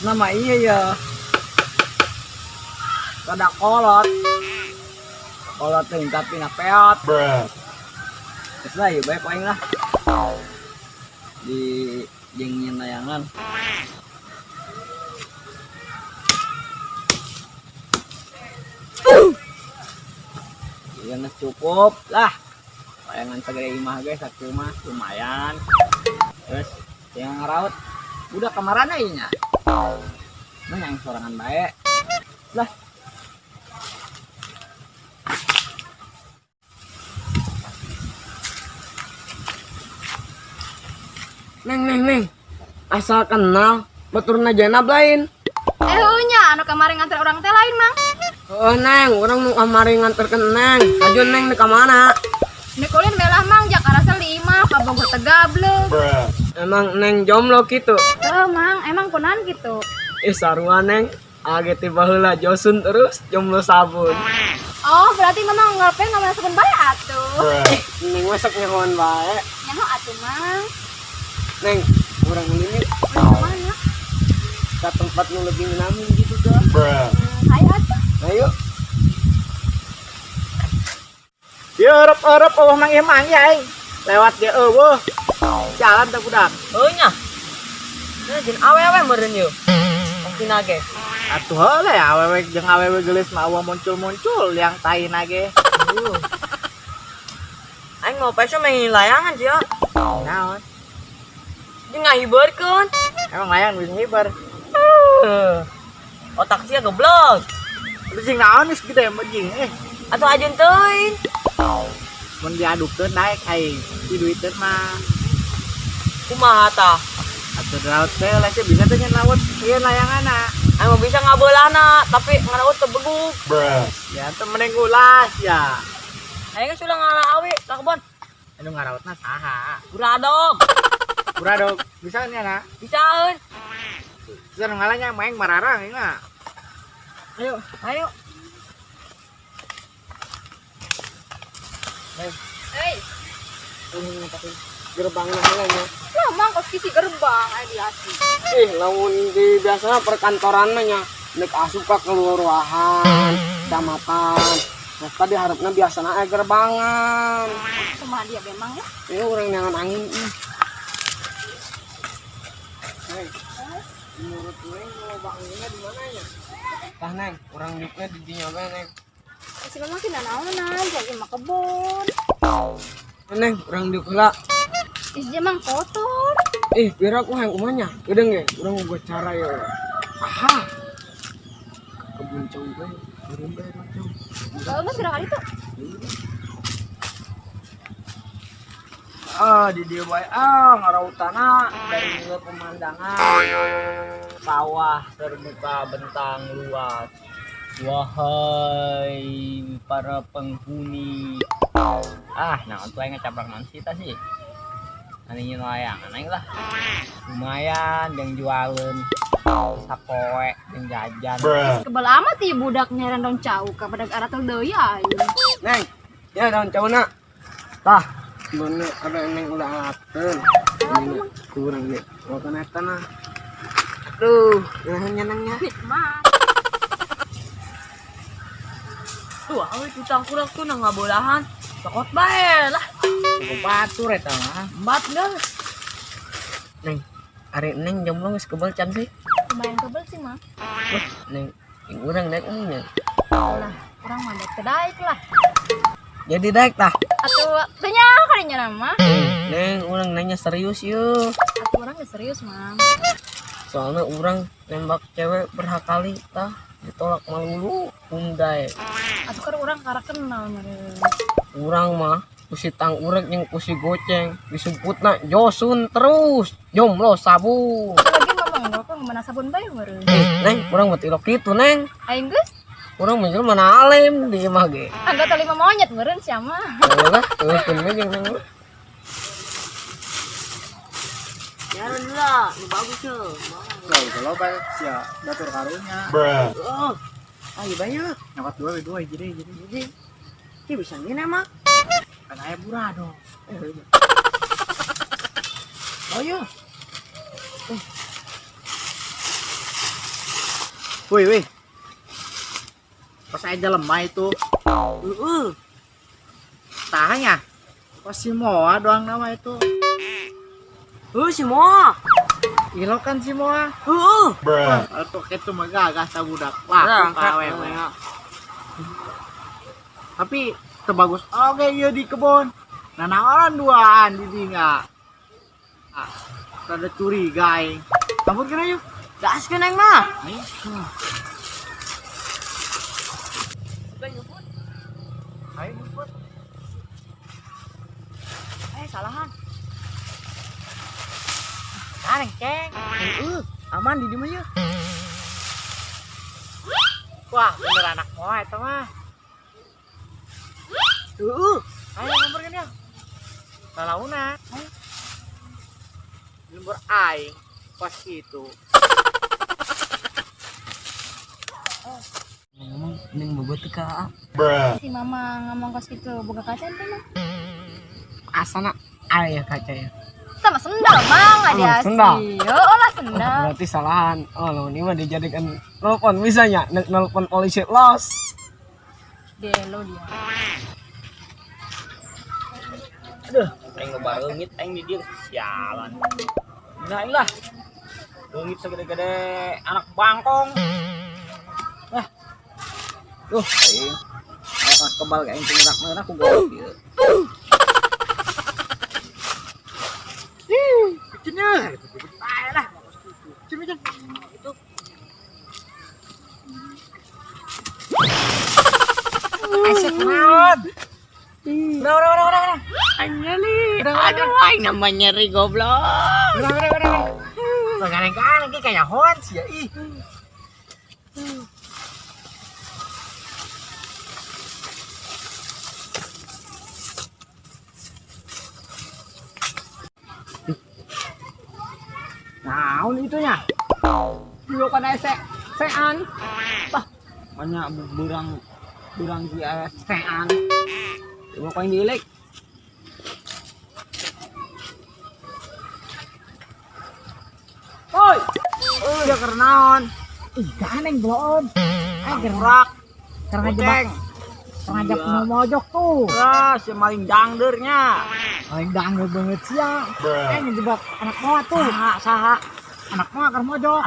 Nama iya ya. Rada kolot. Kolot teh tapi na peot. Geus lah ieu bae ku aing lah. Di jeung nyieun layangan. Iya geus cukup lah. Layangan segede imah ge sakieu mah lumayan. Terus yang ngaraut udah kamarana ieu nya. Nah, yang sorangan bae. Lah. Neng, neng, neng. Asal kenal, baturna Jenab lain. Eh nya anu kemarin nganter orang teh lain, Mang. Oh, neng, urang nu kamari nganterkeun neng. Aju neng di kamana? Nikolin belah Mang jak arasal di imah ka Bogor tegablek. Emang neng jomblo gitu. Heuh, Mang, emang kunaon gitu. Ih, sarua neng. Age tiba heula josun terus jomblo sabun. Oh, berarti memang ngapain nggak sabun bae atuh. Neng masuk nyahoan bae. Nyaho atuh, Mang. Neng, urang ulin yuk Mana? ke tempat nu lebih nyaman gitu kan. Hayo atuh. Ayo. Ya erep-erep eueuh mang ieu mang aing. Lewat ge eueuh. Jalan teh budak. Heuh nya. Nah, jeung awewe meureun yeuh. Pasti ge. Atuh heula ya awewe jeung awewe geulis mah eueuh muncul-muncul yang taina ge. Aing mau peso main layangan sih ya. Naon? Jeung ngahiburkeun. Emang layang bisa hiber. Otak sia goblok. Lu jeung naon geus gede mah jeung eh. Atuh ajeun teuing. Mun diadukeun naik aing. Di duiteun mah. Kumaha tah? Atuh laut teh lah sih bisa teh nyen laut ieu layanganna. Aing mah bisa ngabeulahna, tapi ngaraut teu beguk. Ya teu mending ulas ya. Aing geus ulah ngala awi ka kebon. Anu ngarautna saha? Buradog. Buradog bisa nya na? Bisaeun. Bisa nu ngalanya maeng mararang ieu mah. Ayo, ayo. Hei, Gerbang heula nya. lah Mang kos kisi gerbang aya diasi. Ih, lamun di biasanya perkantoran mah nya nek asup ka kelurahan, kecamatan. Nah, tadi harapna biasana aya gerbangan. Kumaha dia memang ya? Ini urang nyangan angin ih. Neng, menurut neng loba anginnya di mana ya? Tah neng, urang diuknya di dinya bae neng. Si Mamang sih nanaonan, jadi mah kebun. Neng, urang diuk heula. Ih, dia mang kotor. Ih, pira aku hayang kumanya. Geudeung ge, urang boga cara ya. Aha. Kebun cau bae, turun bae cau. Kalau mah kira kali tuh. Ah, di dieu bae ah ngarautana dari nilai pemandangan. Sawah terbuka bentang luas. Wahai para penghuni. Ah, nah tuh aing ngecaprak manusia sih. Anu nyeun layangan aing lah. Lumayan jeung jualeun sapoe jeung jajan. Kebal amat ieu budak nyeran daun cau ka badag aratel deui aing. Neng, ya daun cauna. Tah, mana ada neng ulah alateun. Ini kurang deh. Makan eta nah. Aduh, nahan nyenengnya. Nikmat. Tuh, awe tutang kurang tuh nang ngabolahan. Cokot bae lah. Cukup batur eta mah. Embat geus. Neng, ari neng jomblo geus kebel can sih. Lumayan kebel sih, Mang. Wah, neng, yang urang daek nya. Lah, urang mah daek teu daek lah. Jadi daek tah. Atuh teu nya kadinya mah. Neng, urang nanya serius yeuh. Atuh urang geus serius, Mang. Soalnya urang nembak cewek berhakali tah ditolak malulu undai. Atuh kan urang karak kenal meureun. Urang mah ku si tang urek jeung ku si goceng disumputna josun terus jomblo sabun. Lagi mamang rokok mana sabun bae meureun. Eh, neng, urang mah tilok kitu neng. Aing geus Urang mah jelema mana alim di imah ge. anggota lima monyet meureun sia mah. Lah, teukeun we jeung neng. Jalan lah, nu bagus tuh. Kalau bae sia batur karunya. Oh. Ayo banyak. Nyokot dua dua hiji deui hiji deui. Jadi, ini bisa ngin emang. Kan aya burado. Oh iya. Wih, wih. Pas aja lemah itu. Heeh. Tanya. Pas si Moa doang nama itu. Heuh si Moa. Ilo kan si Moa. Heeh. Atau itu mah gagah ta budak. Wah, kawe we. Tapi terbagus oke iya di kebun. Nah, naonan duaan di dinga. Ah, rada curiga aing. Campur kena yuk. Gaskeun aing mah. Ayo ngumpet. Eh, salahan. Kareng, ceng. Heeh, aman di dieu mah yeuh. Wah, bener anak Moa eta mah. Heeh. Ayo nyamperkeun ya. Lalauna. Lembur aing pas itu. Ngomong neng bobo teu ka. Si mama ngomong kos gitu boga kaca teh mah. Asana aya kaca ya. Sama sendal mang ada Oh, sendal. sih. Oh lah sendal. Berarti salahan. Oh, lo ini mah dijadikan nelpon misalnya nelpon polisi los. Delo dia. Aduh, aing loba leungit aing di dieu sialan. Nah, aing lah. Leungit segede-gede anak bangkong. Ah. Duh, aing. Aing kebal ka aing tingrak meunah ku golok ieu. Cenah. Bae lah. Cenah, cenah. Itu. Asik naon. Udah, udah, udah, udah, udah. Aing nyeri. Aduh, aing nama nyeri goblok. Udah, udah, udah, udah. Gareng-gareng kayak hon sih ya. Ih. Naon itunya? Dulu kan aya sean. Bah, banyak burang burang si aya sean. Coba kau yang diilik. Oi, Udah kerenaon. Ih, ganeng bloon. Eh, gerak. Karena jebak. Karena jebak Iya. mau mojok tuh. Wah, si maling dangdernya. Paling dangdut banget sih ya. Eh, ngejebak anak moa tuh. Saha, saha. Anak moa keur mojok.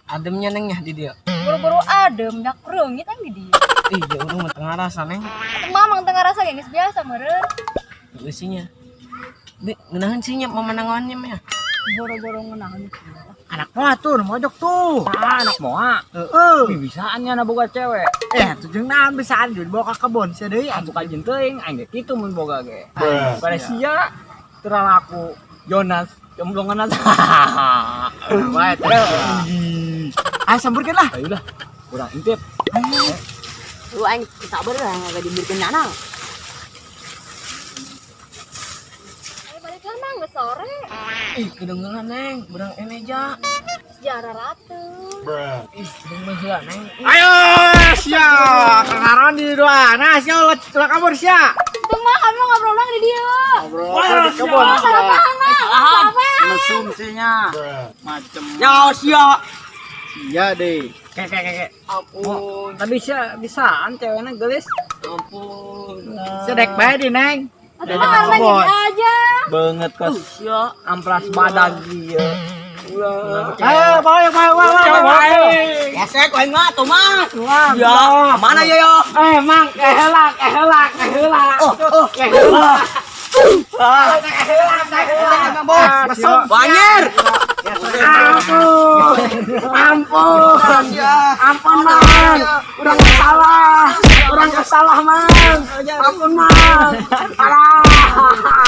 Ademnya neng ya di dia. Buru-buru adem dak reungit ang di dieu. Ih, ya urang mah tengah rasa neng. Atuh mamang teu ngarasa ge geus biasa meureun. Eusinya. Di ngeunaheun sih nya pemenangannya mah ya. Boro-boro ngeunaheun. Anak moa tuh, nu mojok tuh. Saha anak moa. Heeh. Ih, bisaannya na boga cewek. Eh, tuh jeung naon bisaan dibawa ka kebon sia deui Atuh atuh. kajen teuing aing ge kitu mun boga ge. Pada sia terlaku Jonas jombloan aja. Bae teh. Ayo samburkeun lah. Ayo lah, kurang intip. Lu aing sabar lah enggak diberikan nanang. Ayo balik lah mang geus sore. Ih, kedengeran neng, berang eneja. Sejarah ratu. Ih, kedeng mah heula neng. Ih, Ayo sia, kengaron di doa. Nah, sia ulah ulah kabur sia. Itu mah kami ngobrol lang di dieu. Ngobrol di kebon sia. Salahan. Mesum sinya. Macem Ya sia. sia deh. Kek kek kek. Ampun, Tapi sia bisaan ceweknya gelis. ampun. Sia dek bae di neng. Atuh mah karena gini aja. Banget kos Sia. amplas badag ieu. Ayo, bawa, bawa, bawa, bawa. Gesek aing mah atuh mah. Ya, mana ya yo? Eh, mang, kehelak, kehelak, kehelak. Oh, oh. Kehelak. Kehelak, kehelak. Bos, Mesum. Banyer. Ampun. Ampun. Ampun, Mang. Urang salah. Urang salah, Mang. Ampun, Mang. Alah.